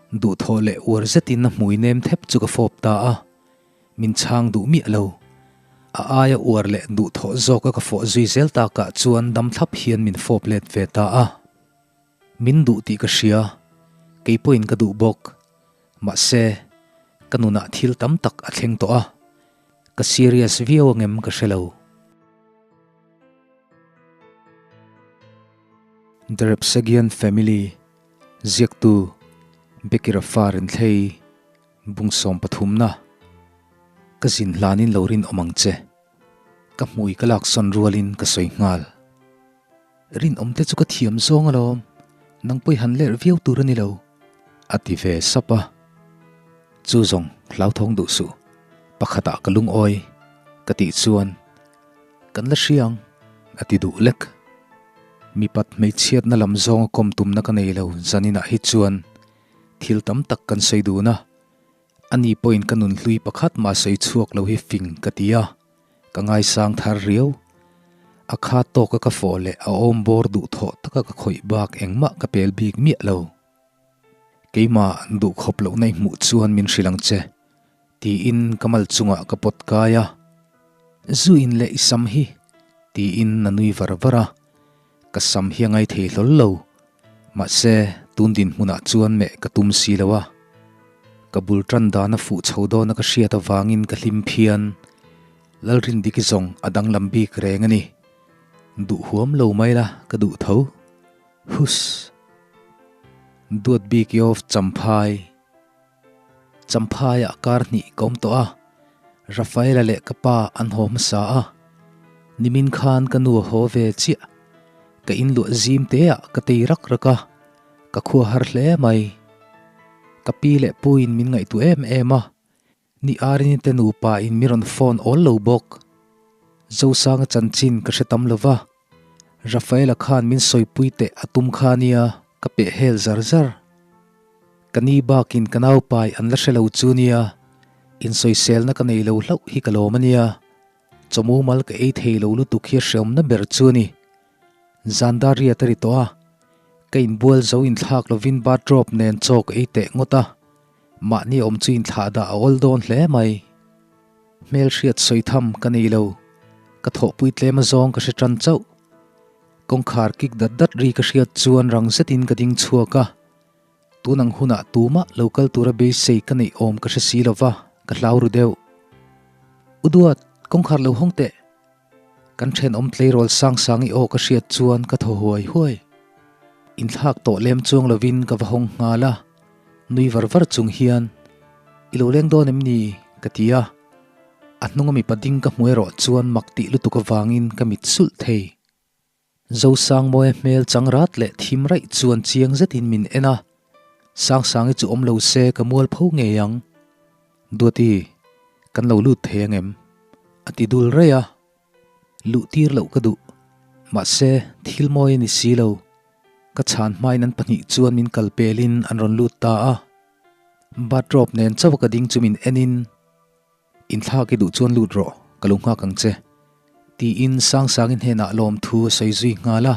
Duhthawh leh uar zetin a hmui nem thep chu ka fawp ta a, min chhang duh miah lo. A aia uar leh duhthawh zawka ka fawh zui zel takah chuan dam thlap hian min fawp let ve ta a. Min duh tih ka hria, kei pawhin ka duh bawk. Mahse, ka nunah thil tam tak a thleng tawh a, ka serious viau angem ka hre lo. The Repsagian Family ziaktu Becky Rafa Renthlei bung 13na Ka zin hlanin lo rinawm ang che. Ka hmui ka laksawn rualin ka sawi nghal. Rinawm te chu ka thiam zawng alawm, nang pawh i han lerh viau tur a ni lo, a ti ve sap a. Chu zawng hlauthawng duh suh, pakhatah ka lungawi ka tih chuan Kan la hria ang, a ti duh lek. Mipat hmeichhiatna lam zawnga kawm tumna ka nei lo, zaninah hi chuan thil tam tak kan sawi dun a, ani pawhin ka nun hlui pakhat mah sawi chhuak lo hi fing ka ti a, ka ngaisang thar riau. A kha tawka ka fawh leh a awm bawr duh thawh taka ka khawih bak engmah ka pel bik miah lo. Keimah duhkhawp lohna i hmuh chuan min hrilh ang che. Tiin ka mal chungah ka pawt kai a, Zu in leh i sam hi? Tiin a nui var var a, ka sam hi a ngai thei hlawl lo. Mahse, tun dinhmunah chuan meh ka tum si lo a. Ka bul tan dan a fuh chho dawna ka hriat avangin ka hlim phian. Lalrindiki zawng a danglam bik reng a ni. Duh huam lo mai la ka duh tho. Huss! Duat bik i of Champhai. Champhaiah kar hnih ka awm tawh a, Rafaela leh ka pa an haw hmasa a, nimin khan ka nu a haw ve chiah. Ka inluah zim te ah ka tei rak rak a, ka khua har hle mai. Ka pi leh pu in min ngaihtuah em em a, ni Arini te nupa in mi rawn phone awl lo bawk. Zosanga chanchin ka hre tam lo va, Rafaela khan min sawipui teh a tum kha nia ka peh hel zar zar. Ka ni bakin ka naupai an la hre lo chu nia, insawiselna ka nei lo hlauh hi ka lawm a nia. Chawmu mal ka ei thei lo lutuk hi a hreawmna ber chu a ni. Zandaria ta ri tawh a, ka inbual zo inthlak lovin bathrobe nen chaw ka ei teh ngawt a, mahni awm chu inthlah dah a awl dawn hle mai. Hmelhriat sawi tham ka nei lo, ka thawhpui tlem azawng ka hre tan chauh. Kawngkhar kik dat dat ri ka hriat chuan rang zetin ka ding chhuak a, tun ang hunah tumah lo kal tura beisei ka neih awm ka hre si lo va, ka hlau ru deuh. U Duat, kawngkhar lo hawng teh! Kan thenawm tleirawl sang sang i aw ka hriat chuan ka thaw huai huai. Inthlak tawh lem chuang lovin ka va hawng nghal a, nui var var chung hian, I lo leng dawn em ni? ka ti a. A hnunga mipa ding ka hmu erawh chuan mak tih lutuk avangin ka mit sulh thei. Zosangmawia hmel chang rat leh thim raih chuan chiang zetin min en a, Sangsangi chu awm lo se ka mual pho ngei ang. Duati, kan lo lut thei ang em? A ti dul raih a, luh tir loh ka duh. Mahse, thil mawi a ni si lo. Ka chhan hmain an pahnih chuan min kal pelin an rawn lut ta a. Bathrobe nen chauh a ka ding chu min enin, Inthlak i duh chuan lut rawh, ka lo nghak ang che. Tiin Sangsangi hnenah lawmthu a sawi zui nghal a,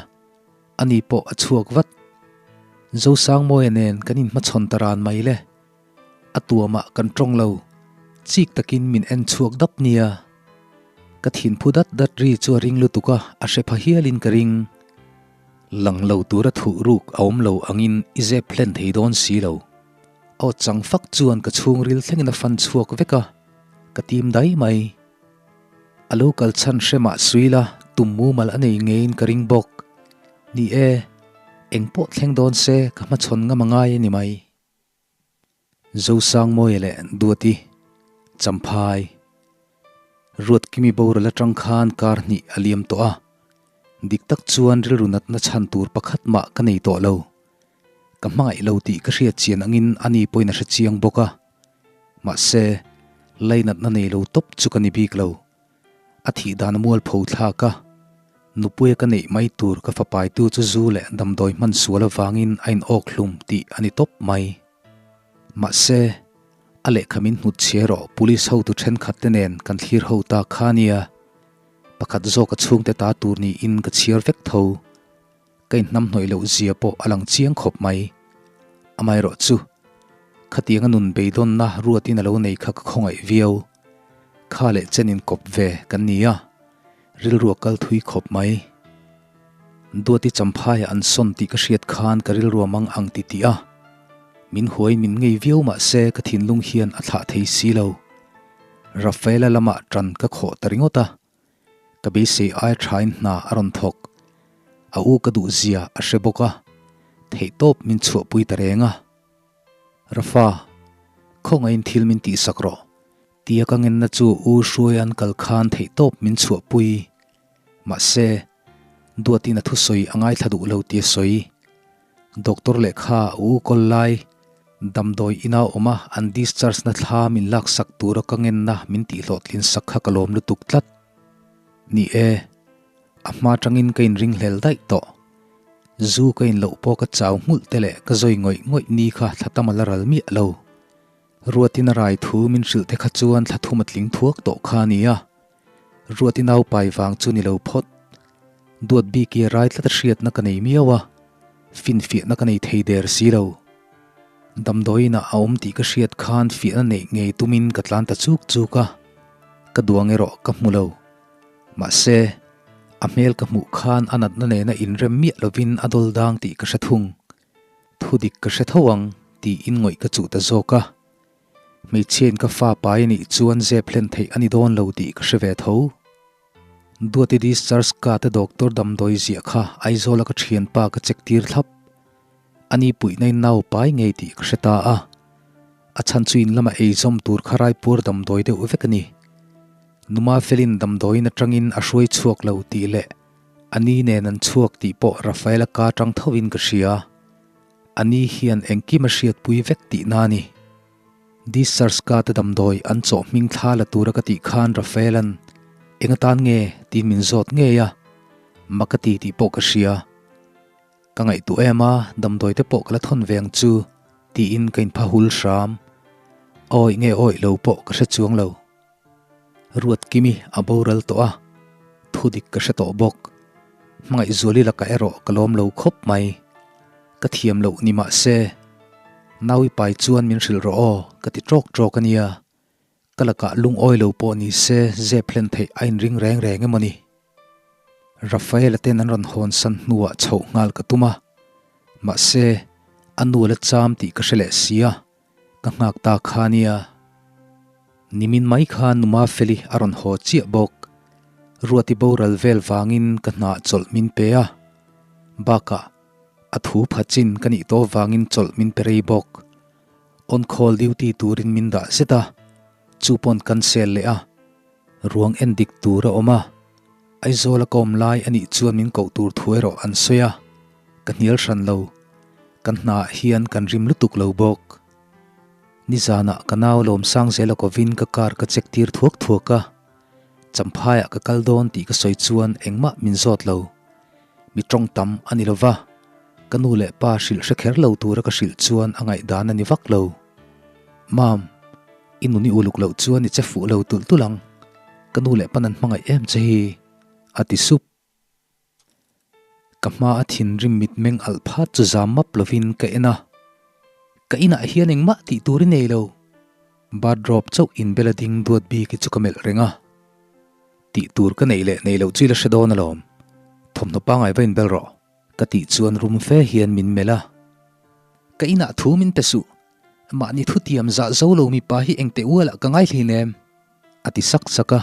ani pawh a chhuak vat. Zosangmawia nen kan inhmachhawn ta ran mai le. A tuamah kan tawng lo, chik takin min en chhuak dap nia. Ka thinphu dat dat ri chu a ring lutuk a, a hre pha hialin ka ring. Lang lo tura thuh ruk a awm lo angin i zep hlen thei dawn si lo. Aw chang fak chuan ka chhungril thlengin a fan chhuak vek a, ka tim dai mai. A lo kal chhan hre mah suila tum mumal a nei ngeiin ka ring bawk. Ni e, eng pawh thleng dawn se ka hmachhawn ngam a ngai a ni mai. Zosangmawia leh Duati, Champhai, Ruatkimi boral atang khan kar hnih a liam tawh a, dik tak chuan rilru natna chhan tur pakhat mah ka nei tawh lo. Ka hmangaih lo tih ka hriat chian angin ani pawhin a hre chiang bawk a. Mahse, lainatna nei lo tawp chu ka ni bik lo. A thih dan a mualpho thlak a, nupuia ka neih mai tur ka fapaitu chu zu leh damdawi hman sual avangin a inawk hlum tih a ni tawp mai. Mahse, a lehkha min hnut chhia erawh police hotu thenkhat te nen kan thlir ho ta kha nia, pakhat zawk a chhungte ta tur niin ka chhiar vek tho. Ka inhnamhnawih loh zia pawh a lang chiang khawp mai. Amaherawh chu. Khatianga nun beidawnna ruatin a lo nei kha ka khawngaih viau. Kha leh chen inkawp ve kan ni a, rilru a kal thui khawp mai. Duati Champhaiah an sawn tih ka hriat khan ka rilru a mang ang ti tih a, min huai min ngei viau mah se ka thinlung hian a thlah thei si lo. Rafaela lamah ṭan ka khawh ta ringawt a, ka beisei ai ṭhain hna a rawn thawk. A u ka duh zia a hre bawk a, theihtawp min chhuahpui ta reng a. Rafa, khawngaihin thil min tihsak rawh. Tia ka ngenna chu U Hruai an kal khan theihtawp min chhuahpui. Mahse, Duatin a thusawi a ngaithla duh lo tia sawi. Doctor lehkha a u kawl lai, damdawi ina awm a an discharge na thla min laksak tura ka ngenna min tihhlawhtlin sak kha ka lawm lutuk tlat. Ni e, a hma tangin ka inringhlel daih tawh. Zu ka inloh pawh ka chau nghulh te leh ka zawi ngawih ngawih ni kha thla tam a la ral miah lo. Ruatin a rai thu min hrilh te kha chuan thla thum a tling thuak tawh kha a ni a. Ruati naupai vang chu ni lo phawt. Duat bik i rai tlat a hriatna ka nei miau a, finfiahna ka nei thei der si lo. Damdawiin ah a awm tih ka hriat khan fiahna neih ngei tumin ka tlan ta chuk chuk a, ka duang erawh ka hmu lo. Mahse, a hmel ka hmuh khan a natna nena inrem miah lovin a dawl dang tih ka hre thung. Thudik ka hre tho ang tiin ngawih ka chuh ta zawk a. Hmeichhiain ka fa pai a nih chuan zep hlen theih a ni dawn lo tih ka hre ve tho. Duati discharge ka te doctor damdawi ziah kha Aizawla ka thianpa ka check tir thlap. Ani puihna in nau pai ngei tih ka hre ta a. A chhan chu in lama eizawm tur kha raipuar damdawi deuh vek a ni. Numa felin damdawiin atangin a hruai chhuak lo tih leh ani nen an chhuak tih pawh Rafaela ka atang thovin ka hria. A ni hian engkim a hriatpui vek tihna a ni. Discharge ka te damdawi an chawh hming thla la tura ka tih khan Rafael-a'n eng atan nge tiin min zawt ngei a, mak a ti tih pawh ka hria. Ka ngaihtuah em a, damdawi te pawh ka la thawn ve ang chu tiin ka inpha hul hram. Awih nge awih lo pawh ka hre chuang lo. Ruatkimi a boral tawh a, thudik ka hre tawh bawk. Hmangaihzuali lakah erawh ka lawm lo khawp mai. Ka thiam loh ni mah se, Naui pai chuan min hrilh rawh aw, ka ti ṭawk ṭawk a nia. Ka lakah lungawi lo pawh ni se zep hlen theih a inring reng reng emaw ni? Rafaela ten an rawn hawn san hnuah chhoh nghal ka tum a, mahse, a nu la cham tih ka hre leh si a. Ka nghak ta kha nia. Nimin mai khan Numa Feli a rawn haw chiah bawk. Ruati boral vel vangin ka hnah chawlh min pe a. Bakah, a thu pha chin ka nih tawh vangin chawlh min pe rei bawk. On call duty turin min dah zet a, chu pawn cancel leh a. Ruang en dik tur a awm a, Aizawl a ka awm lai a nih chuan min koh tur thu erawh an sawi a, ka hnial hran lo. Kan hnaah hian kan rim lutuk lo bawk. Nizanah ka nau Lawmsang zela kovin ka car ka check tir thuak thuak a, Champhaiah ka kal dawn tih ka sawi chuan engmah min zawt lo. Mi tawng tam a ni lova, ka nu leh pa hrilh hre kher lo tura ka hrilh chuan a ngaihdan a ni vak lo. Mam. I nun i uluk loh chuan i che fuh lo tulh tulh ang, ka nu leh pan an hmangaih em che hi, a ti sup. Ka hma a thinrim mitmeng alh phat chu zam map lovin ka en a, ka inah hian engmah tih tur i nei lo. Bathrobe chauh inbel a ding duat bik hi chu ka melh reng a, tih tur ka neih leh nei loh chu i la hre dawn alawm, thawmhnaw pangngai va inbel rawh, ka tih chuan rum fe hian min melh a, ka inah thu min pe suh, Mahni thutiam zah zo lo mipa hi engteh ualah ka ngai hlin em? a ti sak sak a.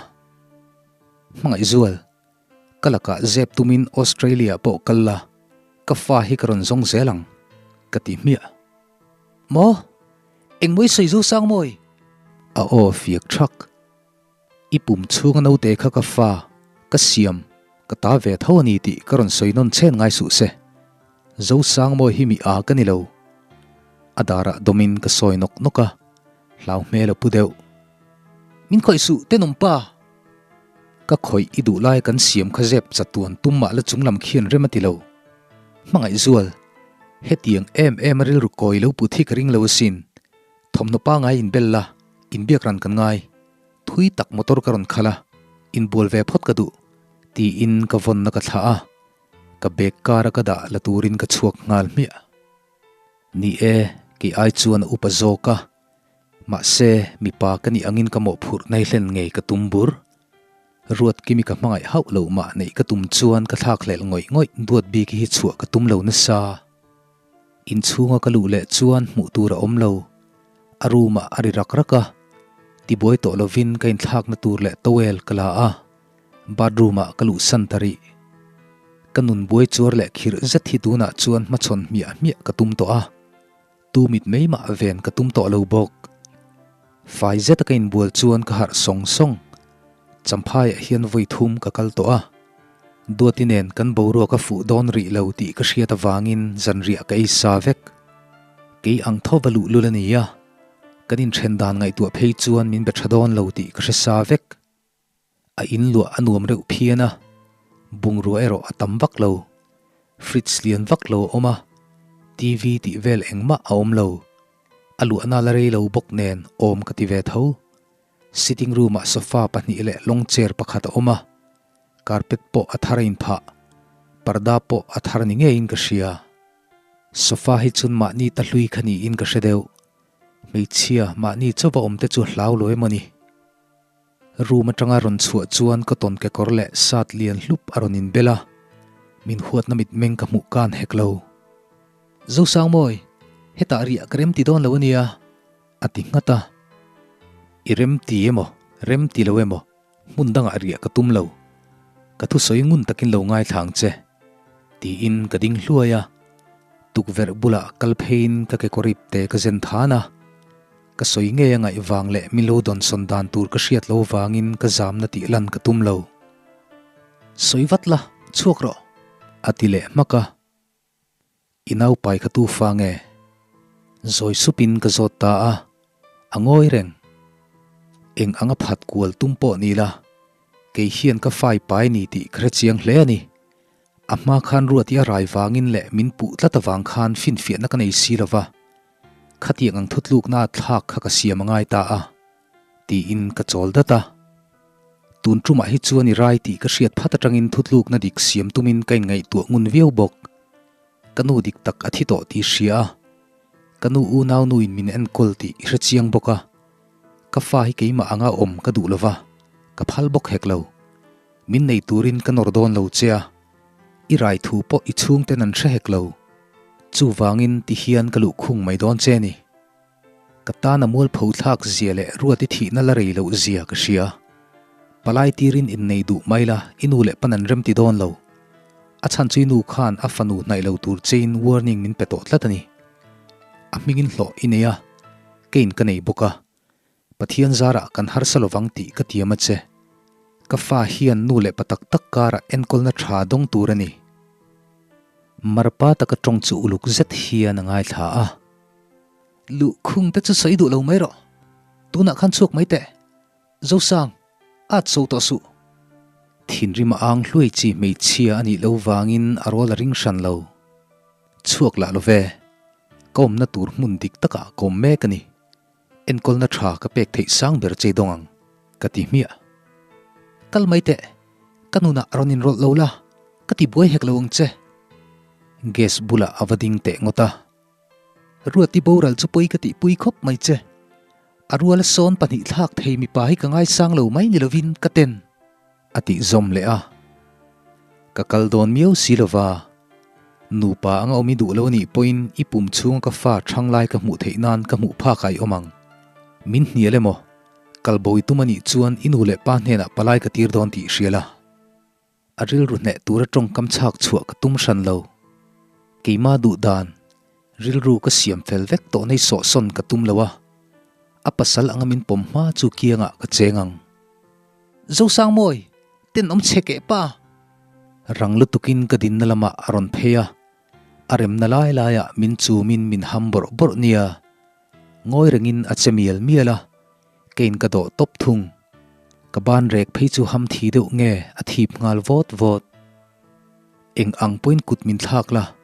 Hmangaihzual, ka lakah zep tumin Australia pawh kal la, ka fa hi ka rawn zawng zel ang, ka ti hmiah. Maw? Engmaw i sawi zo sang mawi? A aw fiak thak. I pum chhunga naute kha ka fa, ka siam, ka ta ve tho a ni tih ka rawn sawi nawn chhen ngai suh se. Zosangmawi hi mi a ka ni lo. A darah dawmin ka sawi nawk nawk a, hlau hmel a pu deuh. Min khawih suh tenawm pa! Ka khawih i duh lai kan siam kha zep chatuan tum mah la chunglam khian rem a ti lo. Hmangaihzual, hetiang em em a rilru kawi lo put hi ka ring lo asin. Thawmhnaw pangai inbel la, inbiak ran kan ngai. Thui tak motor ka rawn khalh a, inbual ve phawt ka duh, tiin ka vawnna ka thlah a, ka bag kar a ka dah la turin ka chhuak nghal hmiah. Ni e, Kei ai chuan a upa zawk a, mahse mipa ka nih angin ka mawhphurh nai hlen ngei ka tum bur. Ruatkimi ka hmangaih hauh loh mah neih ka tum chuan ka thlakhlelh ngawih ngawih duat bik hi chhuah ka tum lo nasa. Inchhunga ka luh leh chuan hmuh tur a awm lo. A room ah a ri rak rak a, tibuai tawh lovin ka inthlakna tur leh towel ka la a, bathroom ah ka luhsan ta rih. Ka nun buai chuar leh khirh zet hi tunah chuan hmachhawn hmiah hmiah ka tum tawh a, tu mit mai mah ven ka tum tawh lo bawk. Fai zeta ka inbual chuan ka harh sawng sawng. Champhaiah hian vawi thum ka kal tawh a, Duati nen kan boruak a fuh dawn rih lo tih ka hriat avangin zanriah ka ei sa vek. Kei ang tho va luhlul a ni a, kan inthen dan ngaihtuah phei chuan min be tha dawn lo tih ka hre sa vek. A in luah a nuam reuh phian a, bungrua erawh a tam vak lo. Fridge lian vak lo a awm a, TV tih vel engmah a awm lo. A luahna la rei lo bawk nen awm ka ti ve tho. Sitting room ah sofa pahnih leh long chair pakhat a awm a, carpet pawh a thar a inphah, parda pawh a thar ni ngeiin ka hria. Sofa hi chun mahni ta hlui kha niin ka hre deuh. Hmeichhia mahni chauva awm te chu hlau lo emaw ni? Room atanga rawn chhuah chuan cotton kekawr leh shirt lian hlup a rawn inbel a, min huatna mitmeng ka hmuh kan hek lo. Zosangmawi, hetah riah ka remti dawn lo ania. A ti nghat a. I remti emaw, remti lo emaw, hmun dangah riah ka tum lo. Ka thusawi ngun takin lo ngaithla ang che. Tiin ka ding hluai a. Tukverh bulah kal pheiin ka kekawr ip te ka zen than a. Ka sawi ngei a ngaih vang leh min lo dawnsawn dan tur ka hriat lo vangin ka zamna tih lan ka tum lo. Sawi vat la, chhuak rawh. A ti leh hmak a. I naupai kha tu fa nge? Zawi supin ka zawt ta a, a ngawi reng. Eng anga phat kual tum pawh ni la, kei hian ka fai pai ni tih ka hre chiang hle a ni. A hma khan Ruati a rai vangin leh min puh tlat avang khan finfiahna ka nei si lo va, khatiang ang thutlukna thlak kha ka siam a ngai ta a. Tiin ka chawl dat a. Tun tumah hi chuan i rai tih ka hriat phat atangin thutlukna dik siam tumin ka inngaihtuah ngun viau bawk. Ka nu dik tak a thi tawh tih hria a, ka nu unau nuin min enkawl tih i hre chiang bawk a. Ka fa hi keimah anga awm ka duh lova, ka phal bawk hek lo. Min nei turin ka nawr dawn lo che a, i rai thu pawh i chhungten an hre hek lo. Chuvangin ti hian ka luhkhung mai dawn che ni. Ka tan a mualpho thlak zia leh Ruati thihna la rei loh zia ka hria. Palai tirin innei duh mai la, i nu leh pan an remti dawn lo. A chhan chu i nu khan a fanu hnaih lo tur chein warning min pe tawh tlat a ni. A hmingin hlawh i nei a, kein ka nei bawk a. Pathian zarah kan harsa lovang tih ka tiam a che. Ka fa hian nu leh pa tak tak karah enkawlna tha dawng tur a ni. Marpa taka tawng chu uluk zet hian a ngaithla a. Luhkhung te chu sawi duh lo mai rawh. Tunah khan chhuak mai teh. Zosang, at so tawh suh. Thinrim a ang hluai chi hmeichhia a nih lo vangin a rawl a ring hran lo. Chhuak lah lo ve. Ka awmna tur hmun dik takah ka awm mek a ni. Enkawlna tha ka pek theih sang ber chei dawng ang, ka ti hmiah. Kal mai teh. Ka nunah rawn inrawlh lo la, ka ti buai hek lo ang che. Gas bulah a va ding teh ngawt a. Ruati boral chu pawi ka tihpui khawp mai che. A ruala sawn pahnih thlak thei mipa hi ka ngaisang lo mai ni lovin ka ten. A tih zawm leh a. Ka kal dawn miau si lova, nupa anga awm i duh lo anih pawhin i pum chhunga ka fa thang lai ka hmuh theih nan ka hmuh phak ah i awm ang. Min hnial emaw? Kal bo i tum anih chuan i nu leh pa hnenah palai ka tir dawn tih hria la. A rilru hneh tura tawngkam chhak chhuah ka tum hran lo. Keima duh dan, rilru ka siam fel vek tawh nei sawhsawn ka tum lo a, a pasal anga min pawm hma chu kiangah ka cheng ang. Zosangmawi, tenawm chhe keh pa! Rang lutukin ka dinna lamah a rawn phei a, a remna lai laiah min chumin min ham bawrh bawrh nia. Ngawi rengin a che mial mial a, Keiin ka dawh tawp thung. Ka ban rek phei chu ham thi deuh nge a thip nghal vawt vawt. Eng ang pawhin kut min thlak la,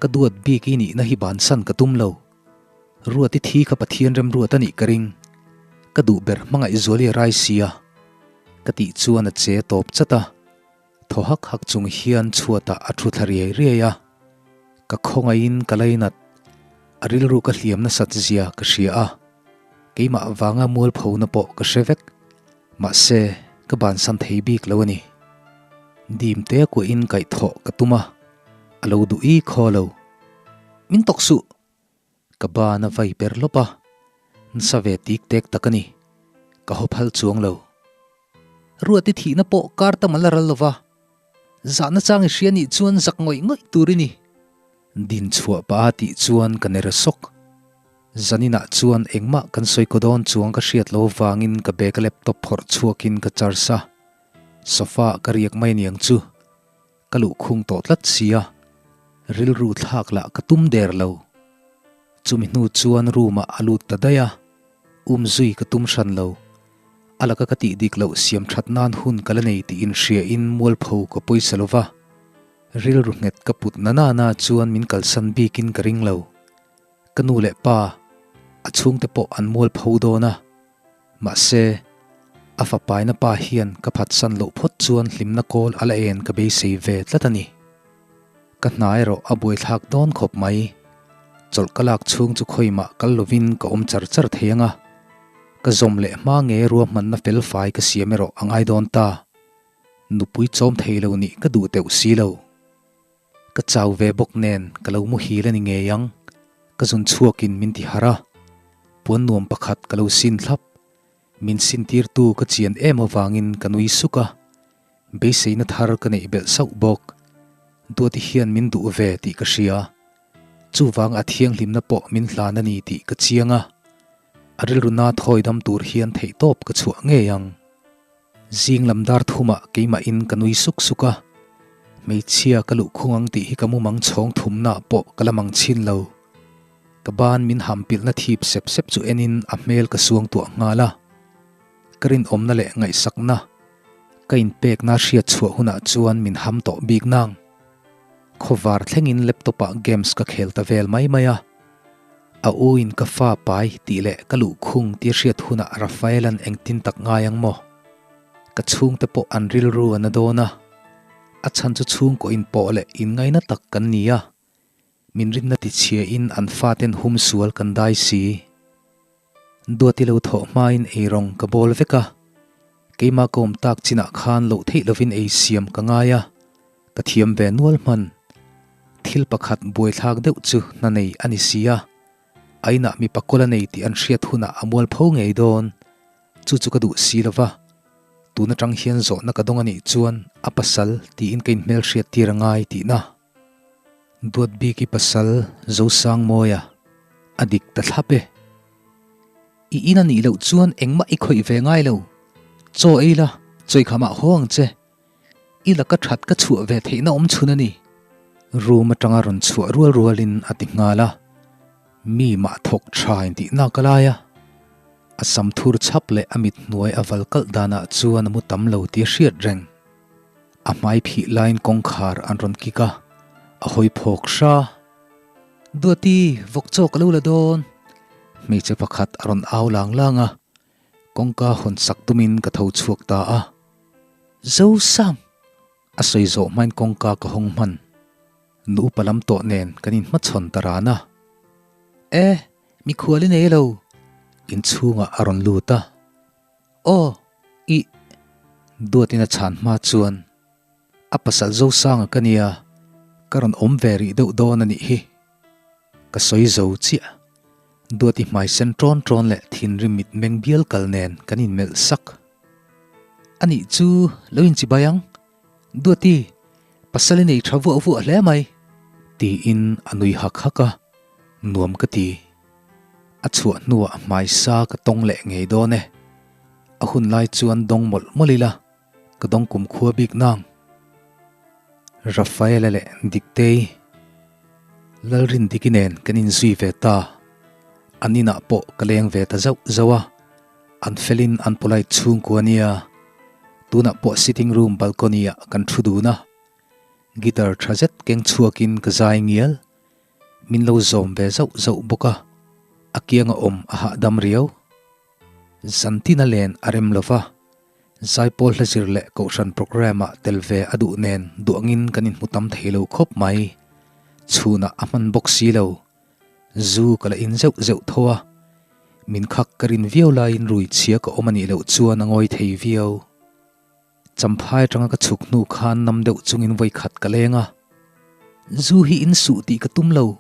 ka duat bik i nihna hi bansan ka tum lo. Ruati thi kha Pathian remruat a nih ka ring. Ka duh ber hmangaih zuali a rai sia. Ka tih chuan a che tawp chat a. Thaw hak hak chung hian chhuatah a thu thla riai riai a, ka khawngaihin ka lainat. A rilru ka hliam nasat zia ka hria a, keimah vanga mualphona pawh ka hre vek. Mahse, ka bansan thei bik lo a ni. Dim te kuahin kaihthawh ka tum a, a lo duh i khaw lo. Min tawk suh! Ka ban a vai per lawp a, nasa ve tik tek tak a ni. Ka haw phal chuang lo. Ruati thihna pawh kar tam a la ral lo va, zahna chang i hria nih chuan zak ngawih ngawih tur i ni. Din chhuah pah a tih chuan ka ner sawk. Zaninah chuan engmah kan sawi kaw dawn chuang ka hriat lo vangin ka bag a laptop phawrh chhuakin ka charge a, sofa ah ka riak mai aniang chu. Ka luhkhung tawh tlat sia, rilru thlak lah ka tum der lo. Chumi hnu chuan room ah a lut ta daih a, um zui ka tum hran lo. A laka ka tih dik loh siam that nan hun ka la nei tih inhria in mualpho ka pawisa lo va, rilru nghet ka put na na na chuan min kalsan bik in ka ring lo. Ka nu leh pa, a chhungte pawh an mualpho dawn a. Mahse, a fapaina pa hian ka phatsan loh phawt chuan hlimna kawl a la en ka beisei ve tlat a ni. Ka hna erawh a buaithlak dawn khawp mai. Chawlh ka lak chhung chu khawimah kal lovin ka awm char char thei ang a, ka zawm leh hma nge ruahmanna fel fai ka siam erawh a ngai dawn ta. Nupui chawm thei lo nih ka duh teuh si lo. Ka chau ve bawk nen ka lo muhil a ni ngei ang, ka zun chhuakin min ti harh a, puan nuam pakhat ka lo sin thlap, min sin tirtu ka chian em avangin ka nui suk a, beiseina thar ka neih belh sauh bawk, Duati hian min duh ve tih ka hria, chuvang a thianghlimna pawh min hlan a ni tih ka chiang a, a rilru na thawi dam tur hian theihtawp ka chhuah ngei ang. Zing lam dar thumah keimahin ka nui suk suk a, hmeichhia ka luh khung ang tih hi ka mumang chhawng thumnaah pawh ka la mang chhin lo. Ka ban min ham pilhna thip sep sep chu enin a hmel ka suang tuah nghal a. Ka rinawmna leh ngaihsakna ka inpekna hriat chhuah hunah chuan min ham tawh bik nang. Khawvar thlengin laptop-ah games ka khel ta vel mai mai a. A u in ka fa pai tih leh ka luhkhung tia hriat hunah Rafaela'n engtin tak ngai ang maw? Ka chhungte pawh an rilru a na dawn a, a chhan chu chhungkaw inpawh leh inngaina tak kan ni a, min rinna tichhia in an faten humsual kan dai si. Duati lo thawh hmain eirawng ka bawl vek a, keimah ka awm tak chinah khan loh theih lovin ei siam ka ngai a, ka thiam ve nual hman. Thil pakhat buaithlak deuh chu hna nei a ni si a, a inah mipa kawl a nei tih an hriat hunah a mual pho ngei dawn. Chu chu ka duh si lo va, tun atang hian zawhna ka dawng a nih chuan a pasal tiin ka inhmelhriat tir a ngai tihna. Duat bik i pasal Zosangmawia a dik ta thlap e. I in a nih loh chuan engmah i khawih ve ngai lo. Chaw ei la, chawikhamah haw ang che. I laka that ka chhuah ve theihna awm chhun a ni. Room atanga rawn chhuah rual rualin a ti nghal a. Mi mah thawk tha intih nak a lai a. A sam thur chhap leh a mit hnuai a val kalh danah chuan a mu tam lo tih a hriat reng. A hmai phih laiin kawngkhar an rawn kik a, a hawi phawk hra. Duati, vawk chaw ka lo la dawn. Hmeichhe pakhat a rawn au lang lang a, kawngka hawn sak tumin ka tho chhuak ta a. Zosang! A sawi zawh hmain kawngka ka hawng hman. Nu upa lam tawh nen kan inhmachhawn ta ran a. E, mikhual i nei lo! Inchhungah a rawn lut a. Aw, ih, Duatin a chhan hma chuan a pasal Zosanga ka nia, ka rawn awm ve rih deuh dawn a nih hi. Ka sawi zo chiah. Duati hmai sen ṭawn ṭawn leh thinrim mit meng bial kal nen kan inmelh sak. A nih chu lo inchibai ang. Duati, pasal i nei ṭha vuah vuah hle mai. Tiin a nui hak hak a, nuam ka ti. A chhuah hnuah hmaisa ka tawng leh ngei dawn e. A hun lai chuan dawng mawlh mawlh ila, ka dawng kumkhua bik nang. Rafaela leh Diktei, Lalrindiki nen kan inzui ve ta. An inah pawh ka leng ve ta zauh zauh a, an felin an polite chhungkua nia. Tunah pawh sitting room balcony ah kan thu dun a, guitar tha zet keng chhuakin ka zai ngial. Min lo zawm ve zauh zauh bawk a, a kianga awm a hahdam riau. Zantina len a rem lo va, Zaipawl hlazir leh Kohhran programme ah tel ve a duh nen duangin kan inhmu tam thei lo khawp mai. Chhunah a hman bawk si lo. Zu ka la in zeuh zeuh tho a, min khak ka rin viau laiin rui chhia ka awm a nih loh chuan a ngawi thei viau. Champhai atanga ka chhuk hnu khan nam deuh chungin vawi khat ka leng a, Zu hi in suh tih ka tum lo,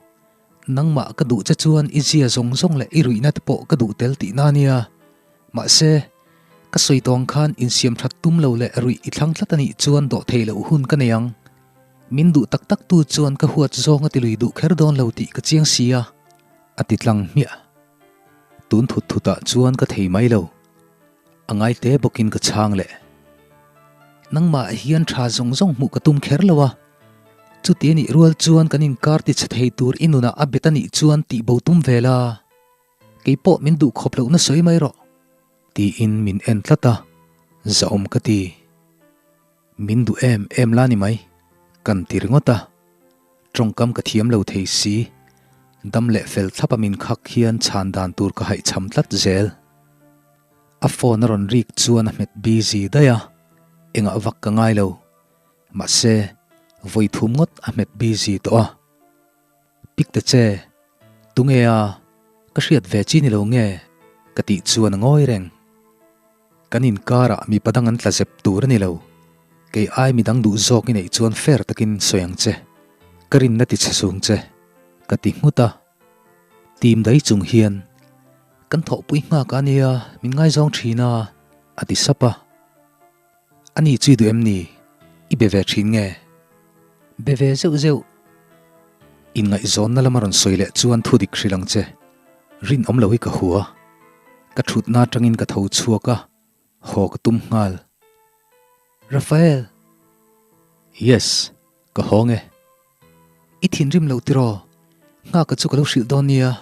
nangmah ka duh che chuan i zia zawng zawng leh i ruihna te pawh ka duh tel tihna a nia. Mahse, ka sawi tawng khan insiam that tum lo leh ruih i thlang tlat a nih chuan dawh theih loh hun ka nei ang. Min duh tak tak tu chuan ka huat zawng a ti lui duh kher dawn lo tih ka chiang si a, a ti tlang hmiah. Tun thut thutah chuan ka thei mai lo. A ngai te bawkin ka chhang leh. Nangmah hian tha zawng zawng hmuh ka tum kher lo a, chuti a nih rual chuan kan inkar ti chhe thei tur i nunah a bet a nih chuan tih bo tum ve la, kei pawh min duh khawp lohna sawi mai rawh. Tiin min en tlat a, zahawm ka ti. Min duh em em la ni mai, kan ti ringawt a. Tawngkam ka thiam lo thei si, dam leh fel thlap a min khak hian chhan dan tur ka haihchham tlat zel. A phone a rawn rik chuan a hmet busy daih a, engah vak ka ngai lo. Mahse, vawi thum ngawt a hmet busy tawh a. Pick ta che, tunge a, ka hriat ve chi ni lo nge? Ka tih chuan a ngawi reng. Kan inkarah mipa dang an tla zep tur a ni lo. Kei ai midang duh zawk i neih chuan fair takin sawi ang che. Ka rinna ti chhe sung che, ka ti nghut a. Team dai chung hian, Kan thawhpui nghak a nia, min ngaizawng thin a, a ti sap a. A ni chu i duh em ni? I be ve thin nge? Be ve zeuh zeuh. Inngaihzawnna lama rawn sawi leh chuan thu dik hrilh ang che. Rinawm lo hi ka hua. Ka thutna atangin ka tho chhuak a, haw ka tum nghal. Rafael! Yes, ka hawng e. I thinrim loh tiraw? Nghaka chu ka lo hrilh dawn nia.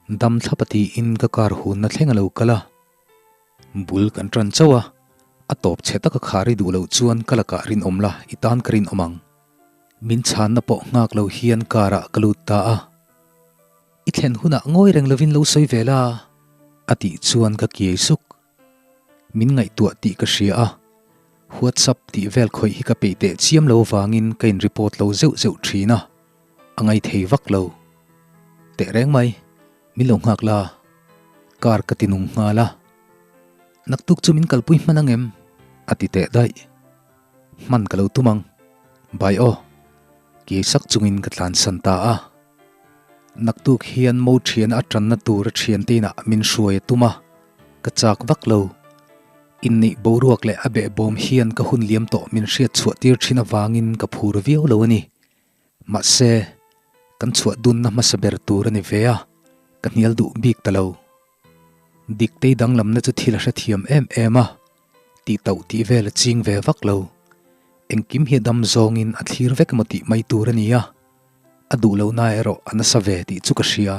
Dam thlapa tiin ka car hunna thleng a lo kal a. Bul kan tan chauh a, a tawp chhe taka khar i duh loh chuan ka lakah rinawm la, i tan ka rinawm ang. Min chhanna pawh nghak lo hian car ah ka lut ta a. I thlen hunah ngawi reng lovin lo sawi ve la, a tih chuan ka kiai suk. Min ngaihtuah tih ka hria a, WhatsApp tih vel khawih hi ka peih teh chiam lo vangin ka in report lo zeuh zeuh thin a, a ngai thei vak lo. Teh reng mai, min lo nghak la, car ka ti nung nghal a. Naktuk chu min kalpui hman ang em? a ti teh daih. Hman ka lo tum ang. Bai aw. Kiai sak chungin ka tlansan ta a. Naktuk hian mo thian a tanna tur a thiante inah min hruai a tum a, ka chak vak lo. Inneih boruak leh a behbawm hian ka hun liam tawh min hriat chhuah tir thin avangin ka phur viau lo a ni. Mahse, kan chhuah dunna hmasa ber tur a ni ve a, ka hnial duh bik ta lo. Diktei danglamna chu thil a hrethiam em em a, tihtauh tih vel a ching ve vak lo. Engkim hi a dam zawngin a thlir vek emaw tih mai tur a ni a, a duh lohna erawh a nasa ve tih chu ka hria.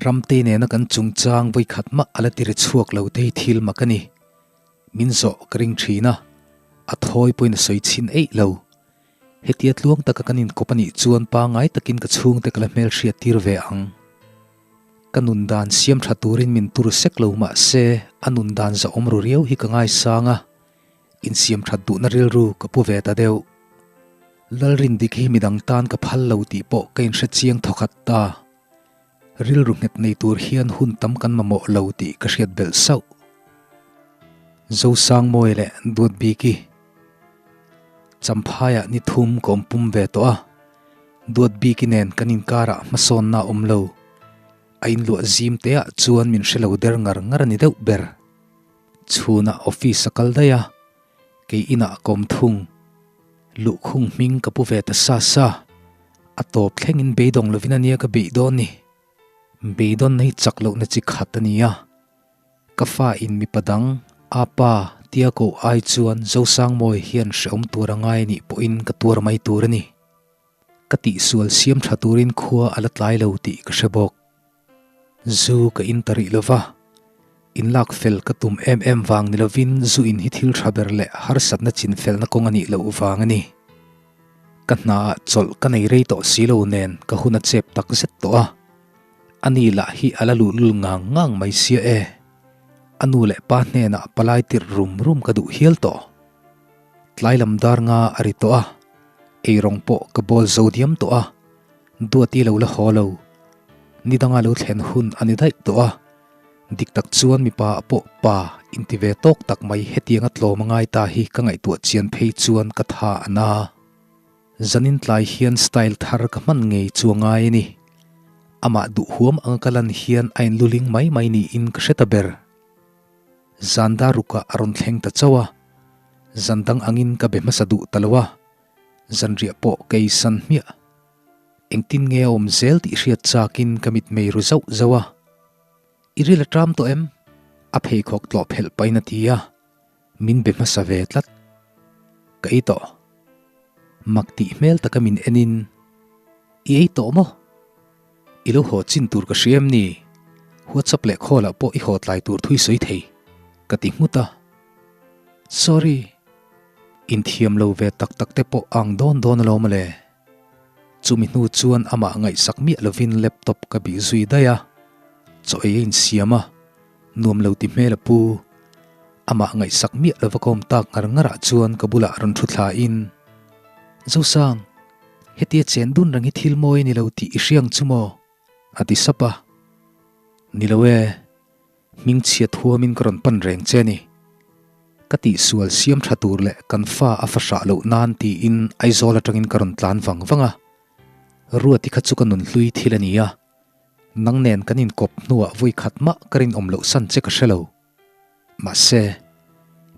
Ramtei nena kan chungchang vawikhat mah a la tiri chhuak lo te hi thil mak a ni. Min zawh ka ring thin a, a thawi pawhin a sawi chhin eih lo. Hetia tluang taka kan inkawp a nih chuan pangngai takin ka chhungte ka la hmelhriat tir ve ang. Ka nun dan siam tha turin min tur sek lo mah se a nun dan zahawm ru riau hi ka ngaisang a, insiam that duhna rilru ka pu ve ta deuh. Lalrindik hi midang tan ka phal lo tih pawh ka inhre chiang thawkhat ta. Rilru nghet nei tur hian hun tam kan mamawh lo tih ka hriat belh sauh. Zosangmawi leh Duatbiki. Champhaiah ni thum ka awm pum ve tawh a, Duatbiki nen kan inkarah hmasawnna a awm lo. A inluah zim teah chuan min hre lo der ngar ngar a ni deuh ber. Chhunah office a kal daih a, kei inah ka awm thung. Luhkhung hming ka pu ve ta sa sa, a tawp thlengin beidawng lovin a nia ka beih dawn ni. Beidawnna hi chak lohna chi khat a ni a. Ka fa in mipa dang, a pa, tia koh ai chuan Zosangmawi hian hrehawm tur a ngai nih pawhin ka tuar mai tur a ni. Ka tihsual siam tha turin khua a la tlai lo tih ka hre bawk. Zu ka in ta rih lo va, inlak fel ka tum em em vang ni lovin zu in hi thil tha ber leh harsatna chinfelna kawng a nih loh vang a ni. Ka hnaah chawlh ka nei rei tawh si lo nen ka hun a chep tak zet tawh a. A ni lah hi a la luhlul ngang ngang mai sia e. A nu leh pa hnenah palai tirh rum rum ka duh hial tawh. Tlai lam dar nga a ri tawh a, eirawng pawh ka bawl zo diam tawh a, Duati lo la haw lo. Nidanga lo thlen hun a ni daih tawh a, dik tak chuan mipa ah pawh pa inti ve tawk tak mai hetianga tlawm a ngai ta hi ka ngaihtuah chian phei chuan ka tha a na. Zanin tlai hian style thar ka hman ngei chu a ngai a ni. Amah duh huam anga ka lan hian a inluling mai mai niin ka hre ta ber. Zan darukah a rawn thleng ta chauh a, zan dang angin ka be hmasa duh ta lo a, zanriah pawh ka ei san hmiah. Engtin nge a awm zel tih hriat chakin ka mitmei ru zauh zauh a. I ril a ṭam tawh em? A pheikhawk tlawh phelh pahin a ti a, min be hmasa ve tlat. Ka ei tawh. Mak tih hmel taka min enin, I ei tawh maw? I lo haw chin tur ka hria em ni? WhatsApp leh call ah pawh i haw tlai tur thui sawi thei, ka ti nghut a. Sorry. Inthiam lo ve tak tak te pawh ang dawn dawn alawm le. Chumi hnu chuan amah ngaihsak miah lovin laptop ka bih zui daih a, chaw ei a insiam a, nuam lo ti hmel a pu. Amah ngaihsak miah lova ka awm tak ngar ngar ah chuan ka bulah rawn thu thla in, Zosang, Hetia chen dun reng hi thil mawi a ni lo tih i hriang chu maw? a ti sap a. Ni lo e, hmingchhiat huamin ka rawn pan reng che a ni. Ka tihsual siam tha tur leh kan fa a fa hrah loh nan tiin Aizawl atangin ka rawn tlan vang vang a. Ruati kha chu ka nunhlui thil a ni a, nang nen kan inkawp hnuah vawi khat mah ka rinawm loh san che ka hre lo. Mahse,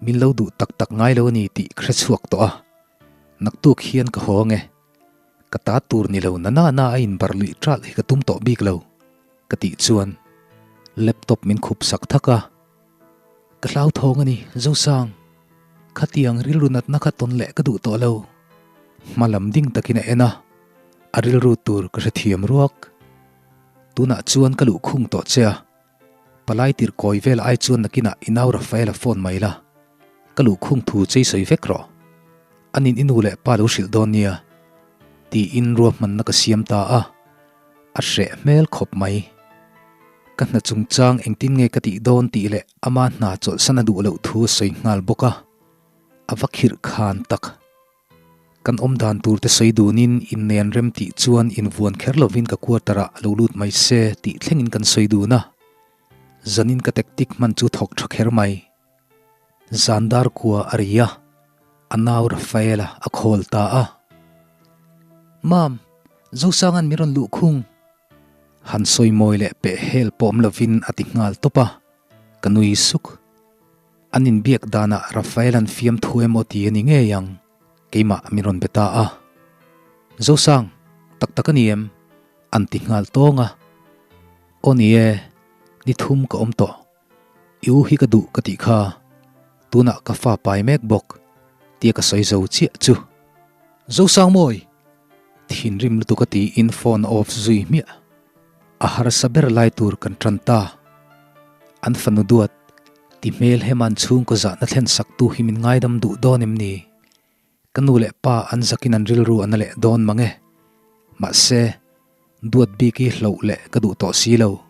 min lo duh tak tak ngai lo a ni tih ka hre chhuak tawh a, naktuk hian ka haw ang e. Ka ta tur ni lo na na na a inbar luih ṭalh hi ka tum tawh bik lo, ka tih chuan laptop min khup sak thak a. Ka hlauthawng a ni, Zosang. Khatiang rilru natna kha tawn leh ka duh tawh lo. Hma lam ding takin a en a, a rilru tur ka hrethiam ruak. Tunah chuan ka luhkhung tawh che a. Palai tirh kawi vel ai chuan nakinah i nau Rafaela phone mai la, ka luhkhung thu chei sawi vek rawh. Anin i nu leh pa lo hrilh dawn nia, tiin ruahmanna ka siam ta a, a hreh hmel khawp mai. Ka hna chungchang engtin nge ka tih dawn tih leh ama hna chawlhsan a duh loh thu a sawi nghal bawk a, a va khirh khan tak. Kan awm dan tur te sawi dunin innean rem tih chuan invuan kher lovin ka quarter ah lo lut mai se tih thlengin kan sawi dun a. Zanin ka tactic hman chu thawk tha kher mai. Zan dar kua a ri a, a nau Rafaela a call ta a. Mam, Zosanga'n min rawn luh khung. Han sawi mawi leh peh hel pawh awm lovin a ti nghal tawp a, ka nui suk. An inbiak danah Rafael-a'n fiamthu emaw ti a ni ngei ang, keimah min rawn be ta a. Zosang, tak tak a ni em? An ti nghal tawng a. Aw ni e, ni thum ka awm tawh. I u hi ka duh ka tih kha, tunah ka fa pai mek bawk, tia ka sawi zo chiah chu. Zosang mawi! Thinrim lutuk a tiin phone a off zui hmiah. A harsa ber lai tur kan tan ta. An fanu duat, ti hmel heman chhungkaw zahna thlen sak tu hi min ngaidam duh dawn em ni? Ka nu leh pa an zakin an rilru a na leh dawn mang e. Mahse, duat bik hi hloh leh ka duh tawh si lo.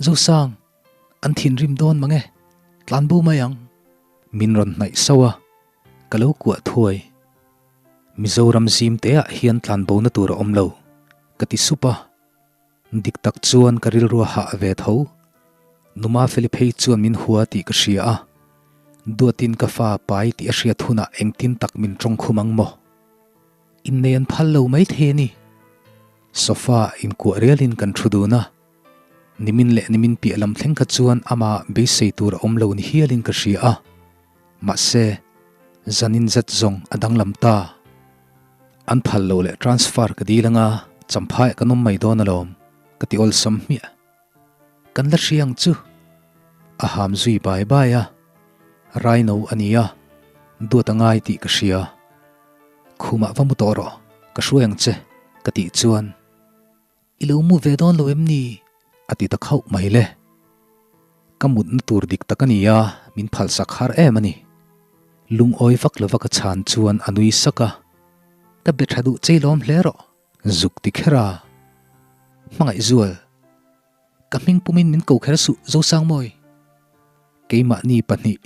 Zosang, an thinrim dawn mang e, tlanbo mai ang. Min rawn hnaih sauh a, ka lo kuah thuai. Mizoram zim te ah hian tlanbo na tur a awm lo, ka ti sup a. Dik tak chuan ka rilru a hah ve tho. Numa Feli phei chuan min hua tih ka hria a. Duatin ka fa pai tih a hriat hunah engtin tak min tawng khum ang maw? Innei an phal lo mai thei a ni. Sofa ah inkuah rialin kan thu dun a. Nimin leh nimin piah lam thleng kha chuan amah beisei tur a awm lo ni hialin ka hria a. Mahse, zanin zet zawng a danglam ta. An phal lo leh transfer ka dil anga champhaiah kan awm mai dawn alawm, ka ti awlsam hmiah. Kan la hria ang chu. A ham zui bai bai a, Raino a ni a, duat a ngai tih ka hria. Khumah va mu tawh rawh, ka hruai ang che, ka tih chuan. I lo mu ve dawn lo em ni? A ti ta khauh mai le. Ka mutna tur dik tak a ni a, min phalsak har em a ni. Lungawi vak lova ka chhan chuan a nui sak a. Ka be tha duh chei lawm hle rawh, zuk ti kher a. Hmangaih zual. Ka hming pumin min ko kher suh, Zosangmawi. Keimahni pahnih,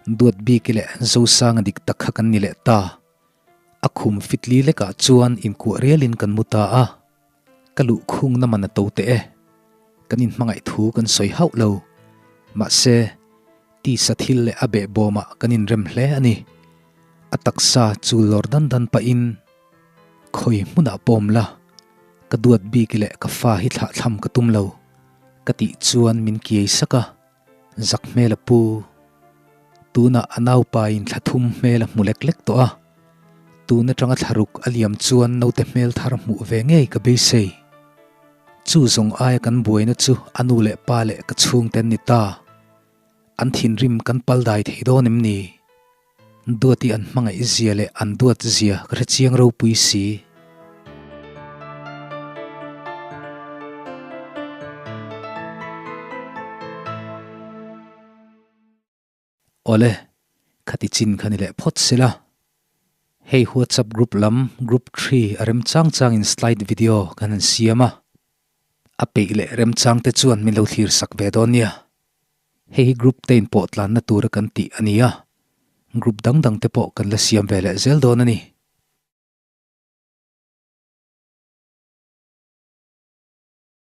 duat biki leh Zosanga dik tak kha kan ni leh ta. A khum fitli lekah chuan inkuah rialin kan mu ta a. Ka luhkhungna man a to teh e. Kan inhmangaih thu kan sawi hauh lo. Mahse, tisa thil leh a behbawmah kan inrem hle a ni. A taksa chul lawr dan dan pahin khawi hmunah pawm la, ka duat bik leh ka fa hi thlahthlam ka tum lo, ka tih chuan min kiai sak a. Zak hmel a pu. Tunah a naupain thla thum hmel a hmu lek lek tawh a. Tun atanga thlaruk a liam chuan naute hmel thar hmuh ve ngei ka beisei. Chu zawng aia kan buaina chu a nu leh pa leh ka chhungte an ni ta. An thinrim kan pal dai thei dawn em ni? Duati an hmangaih zia leh an duat zia ka hre chiang ropui si. Awle, khati chin kha ni leh phawt sela. Hei WhatsApp group lam group thri a remchang changin slide video kan han siam a. A peih leh remchang te chuan min lo thlir sak ve dawn nia. Hei hi group te inpawh tlanna tura kan tih a ni a, group dang dang te pawh kan la siam ve leh zel dawn a ni.